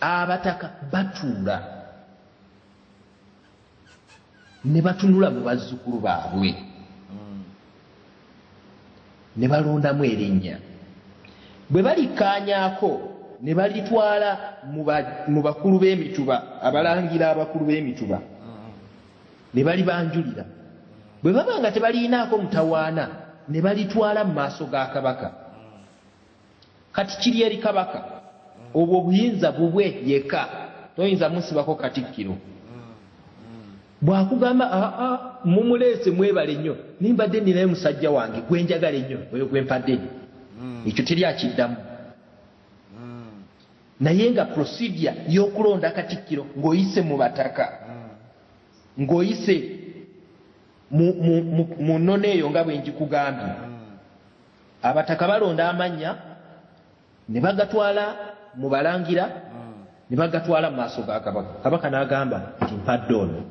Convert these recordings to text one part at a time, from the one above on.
Abataka batuula ne batunula mu bazzukulu baabwe ne balondamu erinnya. Bwe balikkaanyaako ne balitwala mu bakulu b'emituba, abalangira abakulu b'emituba, ne balibanjulira. Bwe baba nga tebalinaako mutawaana ne balitwala mu maaso ga Kabaka. Kati kiri eri Kabaka, obwo obuyinza bubwe yekka, toyinza musibako Katikkiro. Bw'akugamba aa mumuleese mwebale nnyo, naye mbadde nninayo musajja wange gwe njagala ennyo, oyo gwe mpadde, ekyo teri akiddamu. Naye nga procedure y'okulonda Katikkiro ng'oyise mu bataka, ng'oyise mu nnono eyo nga bwe ngikugambye, abataka balonda amannya ne bagatwala mu balangira, ne bagatwala mu maaso ga Kabaka. Kabaka n'agamba nti mpadde ono.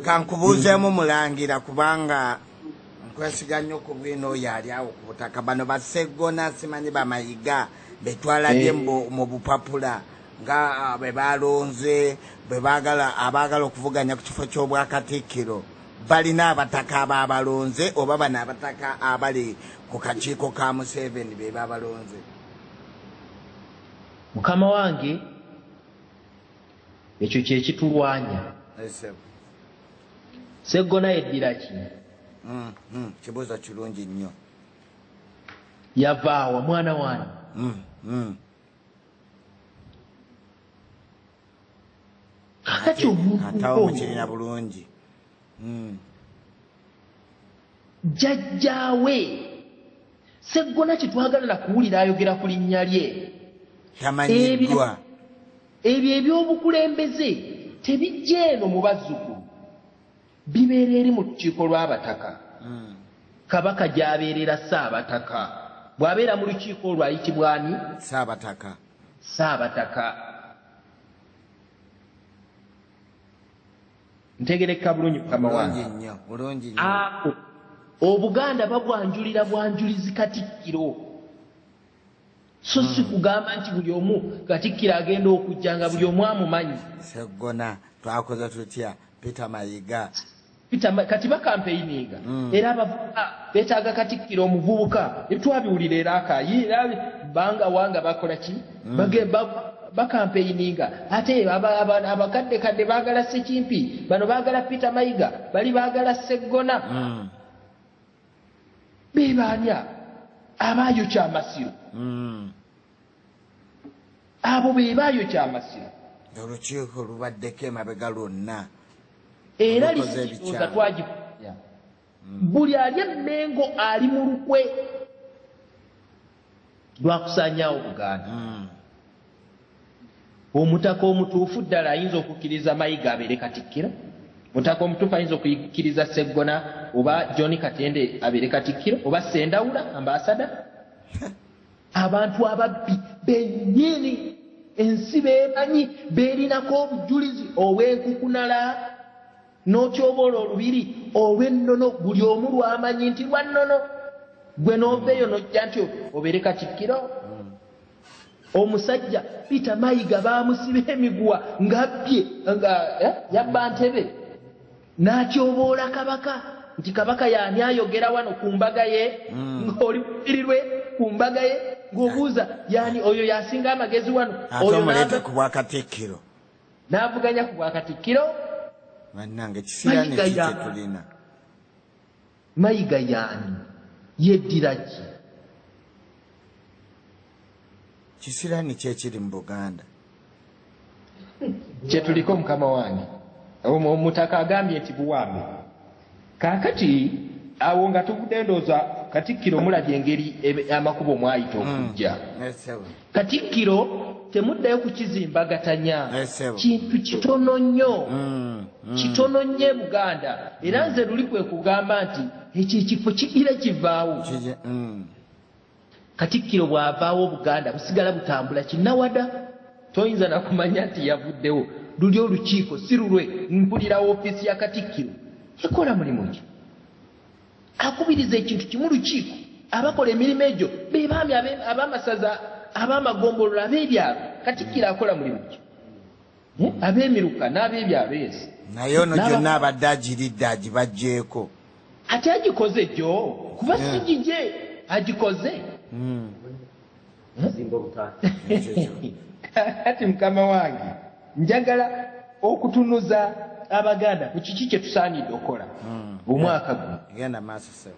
Kankubuuzeemu mulangira, kubanga nkwesiga nnyo ku bwino oyo ali awo ku butaka. Bano baseggona simanyi bamayiga betwalabye mu bupapula nga bwe balonze, bwe baagala abaagala okuvuganya ku kifo ky'obwakatikkiro, balina abataka ababalonze oba bano abataka abali ku kakiiko ka Museveni be babalonze? Mukama wange, ekyo kye kitulwanya. Seggona yeddira ki? Kibuuzo kirungi nnyo. Yavaawa mwana wange? Kakati omuntu atawo mukirina bulungi. Jjajjaawe Seggona kyetwagala na kuwulira ayogera ku linnya lye. Tamanyiddwa. Ebyo ebyobukulembeze tebijja eno mu bazzukulu, bibeera eri mu lukiiko lw'abataka. Kabaka gy'abeerera Ssaabataka. Bw'abeera mu lukiiko olwo ayitibwa ani? Ssaabataka. Ssaabataka. Ntegereka bulungi mukama wange? Bulungi nnyo. Obuganda babwanjulira bwanjulizi Katikkiro, so si kugamba nti buli omu Katikkiro agenda okujja nga buli omu amumanyi. Seggona twakoze tutya? Peter Mayiga. Kati bakampeininga era abavubuka beetaaga Katikkiro omuvubuka, twabiwulira era akayi banga wanga bakola ki, bakampeininga. Ate abakadde kadde baagala Sekimpi, bano baagala Peter Mayiga, bali baagala Seggona. Bebaani abaayokya amasiro? Abo be baayokya amasiro. Olukiiko lubaddeko emabega lwonna. Era lisitooza twagikunya. Buli ali emmengo ali mu lukwe lwakusaanyaawo Buganda. Omutaka omutuufu ddala ayinza okukkiriza Mayiga abeere Katikkiro? Mutaka omutuufu ayinza okukkiriza Seggona oba John Katende abeere Katikkiro oba Sendawula ambasada? Abantu ababbi bennyini ensi beemanyi, beerinako obujulizi obw'enkukunala n'otyoboola olubiri olw'ennono, buli omu lw'amanyi nti lwa nnono, gwe n'oveeyo n'ojja nti obeere Katikkiro. Omusajja Peter Mayiga baamusiba emiguwa ng'abbye, nga yabba ntebe, n'atyoboola Kabaka nti Kabaka y'ani ayogera wano ku mbaga ye, ng'oli mufirirwe ku mbaga ye, ng'obuuza y'ani oyo y'asinga amagezi wano. Ate omuleete ku bwakatikkiro. N'avuganya ku bwakatikkiro. Bannange kisiraani ki kye tulina? Mayiga y'ani? Yeddira ki? Kisiraani ki ekiri mu Buganda? Kye tuliko mukama wange. Omutaka agambye nti buwambe. Kaakati awo nga tuvudde ndowooza Katikkiro mulabye engeri amakubo mwayita okujja. Katikkiro temuddayo kukizimbagatanya. Kintu kitono nnyo. Kitono nnyo e Buganda. Era nze luli kwe kugamba nti ekyo ekifo kigira kivaawo. Katikkiro bw'avaawo Buganda busigala butambula kinnawada. Toyinza na kumanya nti yavuddewo. Luli olukiiko si lulwe, mpulira woofiisi ya Katikkiro ekola mulimu ki? Akubiriza ekintu kimu lukiiko. Abakola emirimu egyo be baami ab'amasaza ab'amagombolola, ab'ebyalo. Katikkiro akola mulimu ki? Ab'emiruka n'ab'ebyalo esi. Naye ono gyonna abadde agiridde agibaggyeko. Ate agikoze gyo kuba sigije agikoze. Kati mukama wange, njagala okutunuza Abaganda ku kiki kye tusaanidde okukola omwaka guno. Genda maaso ssebo.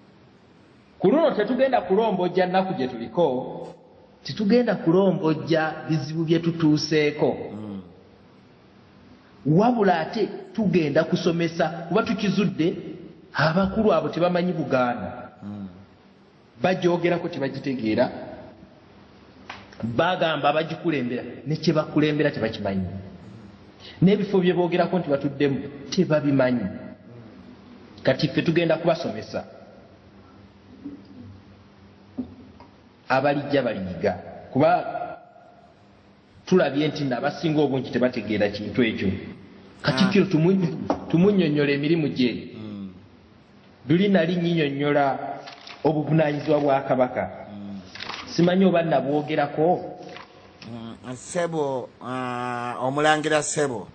Ku luno tetugenda kulombojja nnaku gye tuliko, tetugenda kulombojja bizibu bye tutuuseeko, wabula ate tugenda kusomesa, kuba tukizudde abakulu abo tebamanyi Buganda, bagyogerako tebagitegeera, bagamba abagikulembera ne kye bakulembera tebakimanyi, n'ebifo bye boogerako nti batuddemu tebabimanyi. Kati ffe tugenda kubasomesa, abalijja baliyiga, kuba tulabye nti abasinga obungi tebategeera kintu ekyo. Katikkiro tumunnyonnyola emirimu gye. Luli nali nnyinyonnyola obuvunaanyizibwa bwa Kabaka, simanyi oba nabwogerako. Ssebo, omulangira ssebo.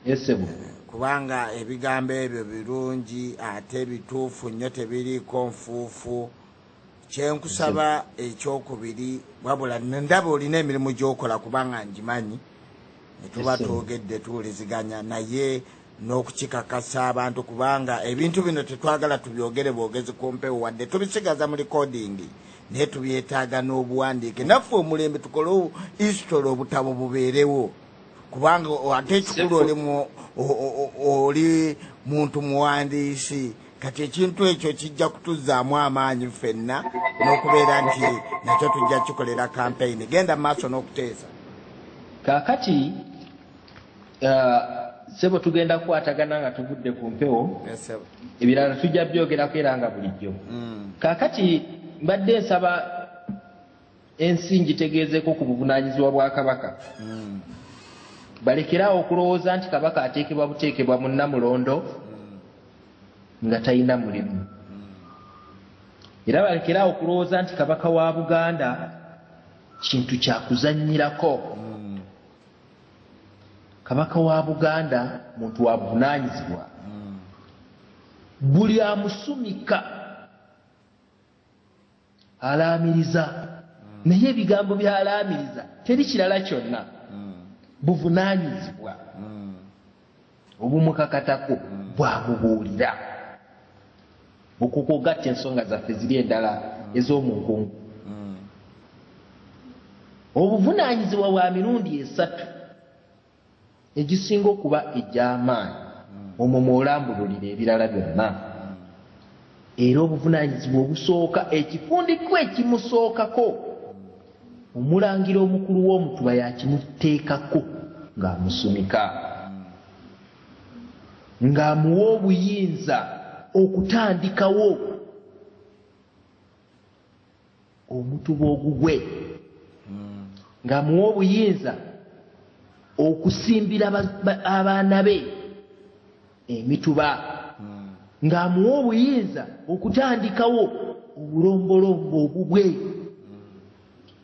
Ssebo. Kubanga ebigambo ebyo birungi ate bituufu nnyo, tebiriiko nfuufu. Kyenkusaba ekyokubiri, wabula ndaba olina emirimu gy'okola kubanga ngimanyi, tuba twogedde tuwuliziganya, naye n'okukikakasa abantu, kubanga ebintu bino tetwagala tubyogere bwogezi ku mpewo, wadde tubisigaza mu recording, naye tubyetaaga n'obuwandiike. Naffe omulembe tukole history, obutabo bubeerewo, kubanga ate ekikulu oli muntu muwandiisi. Kati ekintu ekyo kijja kutuzzaamu amaanyi ffenna n'okubeera nti nakyo tujja kikolera campaign. Genda maaso n'okuteesa. Kaakati ssebo, tugenda kukwatagana nga tuvudde ku mpewo, ebirala tujja byogerako era nga bulijjo. Kaakati mbadde nsaba ensi ngitegeezeeko ku buvunaanyizibwa bwa Kabaka. Balekeraawo okulowooza nti Kabaka ateekebwa buteekebwa mu Nnamulondo nga talina mulimu. Era balekeraawo okulowooza nti Kabaka wa Buganda kintu kya kuzannyirako. Kabaka wa Buganda muntu wa buvunaanyizibwa. Buli amusumika alaamiriza, naye ebigambo by'alaamiriza teri kirala kyonna, buvunaanyizibwa obumukakatako bwamubuulira. Okwo kwogatta ensonga zaffe ziri endala ez'omu nkungu. Obuvunaanyizibwa bwa mirundi esatu egisinga okuba egy'amaanyi, omwo mw'olambululira ebirala byonna. Era obuvunaanyizibwa obusooka, ekifundikwa ekimusookako, omulangira omukulu w'omutuba yakimuteekako ng'amusumika, ng'amuwa obuyinza okutandikawo omutuba ogugwe, ng'amuwa obuyinza okusimbira abaana be emituba, ng'amuwa obuyinza okutandikawo obulombolombo obubwe.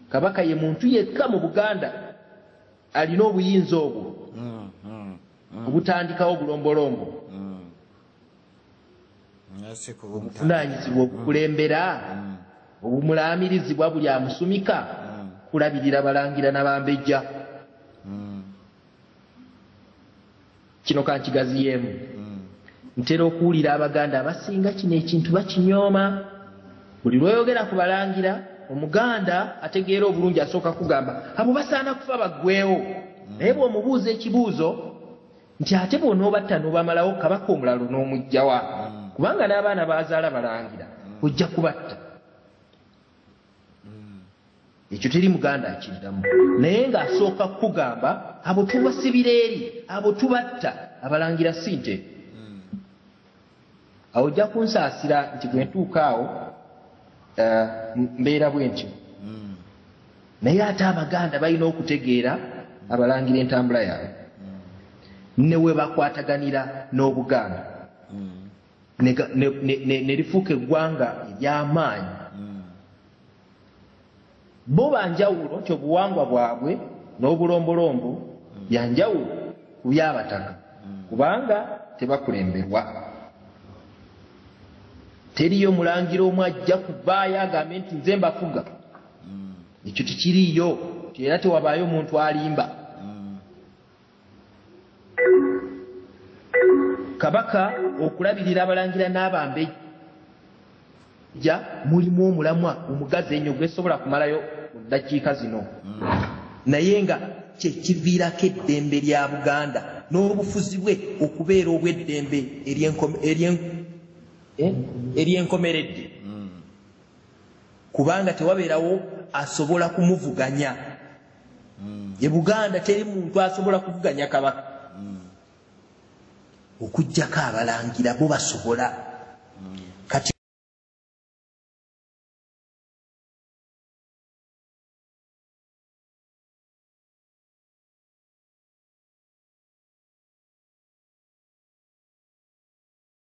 Kabaka ye muntu yekka mu Buganda alina obuyinza obwo obutandikawo obulombolombo. Obuvunaanyizibwa obukulembera obumulaamirizibwa buli amusumika kulabirira balangira n'abambejja. Kino kankigaziyeemu. Ntera okuwulira Abaganda abasinga kino ekintu bakinyooma. Buli lw'oyogera ku balangira, Omuganda ategeera obulungi asooka kugamba abo basaana kufa baggweewo. Naye bw'omubuuza ekibuuzo nti ate bw'onoobatta n'obamalawo, Kabaka omulala n'omuggyawa, kubanga n'abaana baazaala balangira, ojja kubatta. Ekyo teri Muganda akiddamu. Naye ng'asooka kugamba abo tubasibira eri, abo tubatta, abalangira si nte. Awo ojja kunsaasira nti bwe ntuuka awo mbeera bwe ntyo. Naye ate Abaganda balina okutegeera abalangira entambula yaabwe ne we bakwataganira n'Obuganda, ne lifuuka eggwanga ery'amaanyi. Bo banjawulo nti obuwangwa bwabwe n'obulombolombo byanjawulo ku by'abataka, kubanga tebakulemberwa. Teriyo mulangira omu ajja kuvaayo agambe nti nze mbafuga. Ekyo tekiriiyo, era tewabaayo omuntu alimba. Kabaka okulabirira abalangira n'abambejja mulimu omulamwa omugazi ennyo gwesobola kumalayo mu ddakiika zino, naye nga kyekiviirako eddembe lya Buganda n'obufuzi bwe okubeera obw'eddembe ery'enkomeredde, kubanga tewabeerawo asobola kumuvuganya. E Buganda teri muntu asobola kuvuganya kabaka okuggyako abalangira bo basobola.